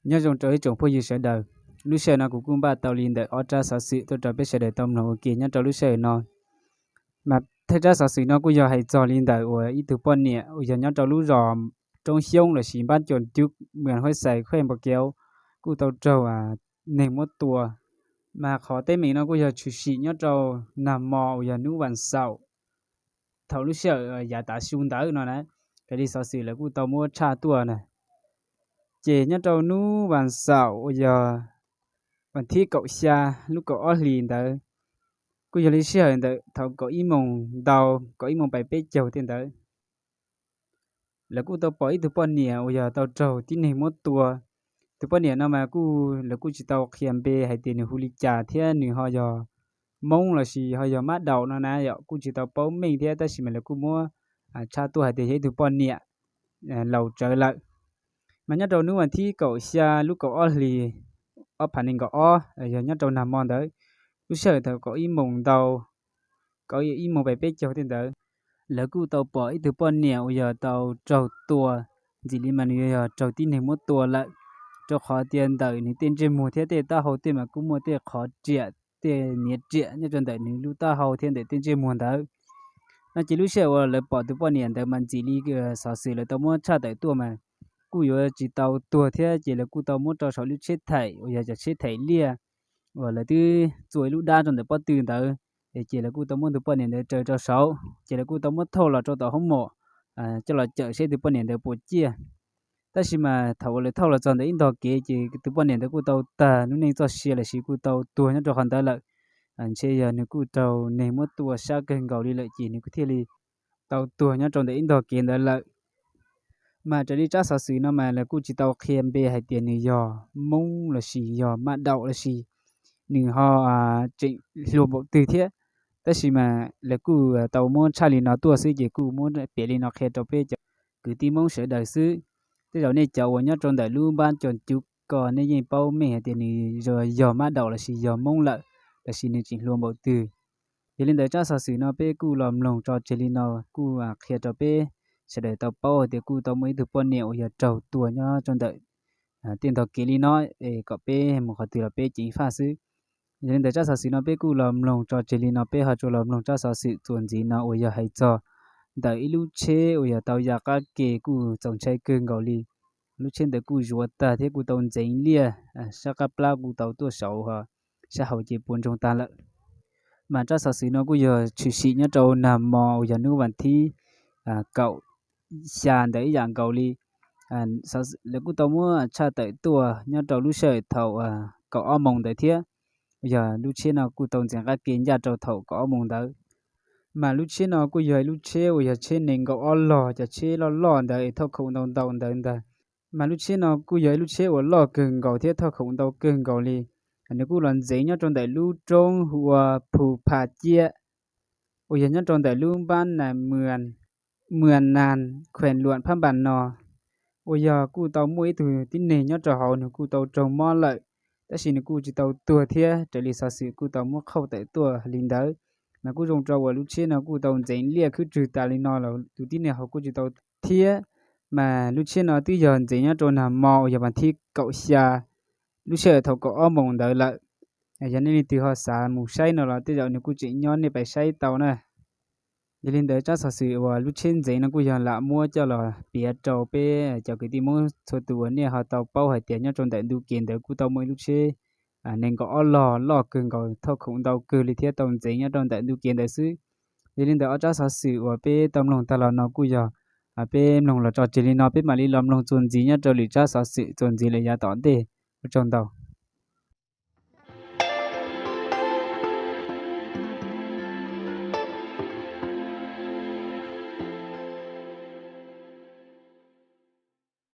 Nyob zoo rau ib tsoom phooj ywg sawv daws, lub sij hawm no kuv kuj npaj tau li ntawm ob tsab xov xwm tuaj rau peb sawv daws tau mloog ua ke nyob rau lub sij hawm no. Mas thawj tsab xov xwm no kuj yog hais txog li ntawm uas ib tug poj niam uas yog nyob rau lub zos Roob Xyoob lossis npab co cuv, mws Huab Xais, khuej Npau Kev, kuj tau raug neeg muab tua. Mas qhov teeb meem no kuj yog tshwm sim nyob rau nag hmo uas yog hnub vas xaum, thaum lub sij hawm yav tav su ntawd no na, raws li xov xwm lawv kuj tau muab tshaj tuaj na. Ces nyob rau hnub vas xaum uas yog vas thib kaum xya lub kaum ob hlis ntawd, kuj yog li sij hawm ntawm thaum kaum ib moos ntau, kaum ib moos pais peb caug tej ntawd, lawv kuj tau pom ib tug poj niam uas yog tau raug tib neeg muab tua. Tus poj niam no mas kuj lawv kuj tsis tau qhia npe hais tias nws hu li cas thiab nws ho yog Hmoob lossis ho yog Mab Daum no na yom, kuj tsis tau paub meej thiab, tab sis mas lawv kuj muab tshaj tuaj hais tias yog ib tug poj niam laus tsawv lawm. Mas nyob rau hnub vas thib kaum xya lub kaum ob hlis ob phav nees nkaum ob, yog nyob rau nag hmo ntawd, lub sij hawm thaum kaum ib moos ntau, kaum ib moos pais peb caug tej ntawd, lawv kuj tau pom ib tug poj niam uas yog tau raug tua, ntxim li mas nws yog raug tib neeg muab tua lawm, rau qhov tias ntawm nws tej ntsej muag thiab tej taub hau tej mas kuj muaj tej qhov riam, tej niam riam nyob rau ntawm nws lub taub hau thiab ntawm tej ntsej muag ntawd. No ces lub sij hawm uas lawv pom tus poj niam ntawd mas ntxim li xov xwm lawv tau muab tshaj tawm tuaj mas kuj yuav tsis tau tuag thiab, ces lawv kuj tau muab rau saum lub tsheb thaim uas yog cov tsheb thaim liaj uas lawv twb txua ib lub dab rau ntawm pob tw ntawd, ces lawv kuj tau muab tus poj niam ntawd raws rau saud, ces lawv kuj tau muab thauj los rau tom hoob mom coj los cawm seb tus poj niam ntawd puas ciaj. Tab sis mas thaum uas lawv thauj los txog ntawm ib ntog kev ces tus poj niam ntawd kuj tau tag lub neej txoj sia lossis kuj tau tuag nyob rau qhov ntawd lawm. Ntshe yog nws kuj raug neeg muab tua sab kawg nkaus li lawm ces nws kuj thiaj li tau tuag nyob rau ntawm ib ntog kev ntawd lawm. Mas raws li tsab xov xwm no mas lawv kuj tsis tau qhia npe hais tias nws yog Hmoob lossis yog Mab Daum lossis nws ho tseem hluas npaum twg thiab. Tab sis mas lawv kuj tau muab tshaj li no tuaj xwb ces kuj muab piav li no qhia rau peb cov kwv tij Hmoob sawv daws xwb. Tej zaum nej cov uas nyob rau ntawm lub npab co cuv ko nej yeej paub meej hais tias nws yog Mab Daum lossis yog Hmoob lawm, lossis nws tseem hluas npaum twg. Yog li ntawd tsab xov xwm no peb kuj los mloog tso tseg li no, kuj qhia rau peb sawv daws tau paub hais tias kuj tau muaj ib tug poj niam uas yog raug tua nyob rau ntawm tej ntog kev li no, es kom peb mus qhov twg los peb ceev faj xwb. Yog li ntawd tsab xov xwm no peb kuj los mloog tso tseg li no, peb ho tsuas los mloog tsab xov xwm txuas ntxiv no uas yog hais txog ntawm ib lub tsheb uas yog tau ya qab ke kuj txaus ntshai kawg nkaus li. Lub tsheb ntawd kuj zuav tag thiab kuj tau ntxeev liaj, sab qab plab kuj tau tuaj saud, sab hauv ces puas ntsoog tag lawm. Mas tsab xov xwm no kuj yog tshwm sim nyob rau nag hmo uas yog hnub vas thib kaum xya ntawd ib yam nkaus li. Lawv kuj tau muab tshaj tawm tuaj nyob rau lub sij hawm thaum kaum ob moos ntawd thiab. Yog lub tsheb no kuj tau ntxeev qab ke ncaj rau thaum kaum ob moos ntawd. Mas lub tsheb no kuj yog ib lub tsheb uas yog tsheb nees nkaum ob log, cov tsheb loj loj ntawd es thauj khoom ntau ntau ntawd ntag. Mas lub tsheb no kuj yog ib lub tsheb uas loj kawg nkaus thiab thauj khoom ntau kawg nkaus li. Nws kuj los ntxeev nyob rau ntawm lub roob hu ua Phu Pha Ciab, uas yog nyob rau ntawm lub npab Nas Mwa Nas, khuem Luam Phab Npas no, uas yog kuj tau muaj ib tug tib neeg nyob rau hauv nws kuj tau raug mob lawm, tab sis nws kuj tsis tau tuag thiab. Raws li xov xwm kuj tau muab qhauj tawm tuaj li ntawd, mas kuj zoo rau uas lub tsheb no kuj tau ntxeev liaj khwb rwg tas li no los tus tib neeg hauv kuj tsis tau thiab. Mas lub tsheb no twb yog ntxeev nyob rau nag hmo uas yog vas thib kaum xya, lub sij hawm thaum kaum ob moos ntawd lawm. Yog nej leej twg ho xav mus saib no los tej zaum nws kuj tseem nyob, nej pais saib tau na. Yog li ntawd tsab xov xwm uas lub tsheb ntxeev no kuj yog lam muab coj los piav rau peb cov kwv tij Hmoob txhua tus uas nej ho tau paub hais tias nyob rau ntawm ntu kev ntawd kuj tau muaj ib lub tsheb nees nkaum ob log loj kawg nkaus, thauj khoom ntau kawg li thiab tau ntxeev nyob rau ntawm ntu kev ntawd xwb. Yog li ntawd ob tsab xov xwm uas peb tau mloog tag los no kuj yog peb mloog los tso tseg li no, peb mam li los mloog txuas ntxiv nyob rau lwm tsab xov xwm txuas ntxiv lawm yav tom ntej. Ua tsaug ntau.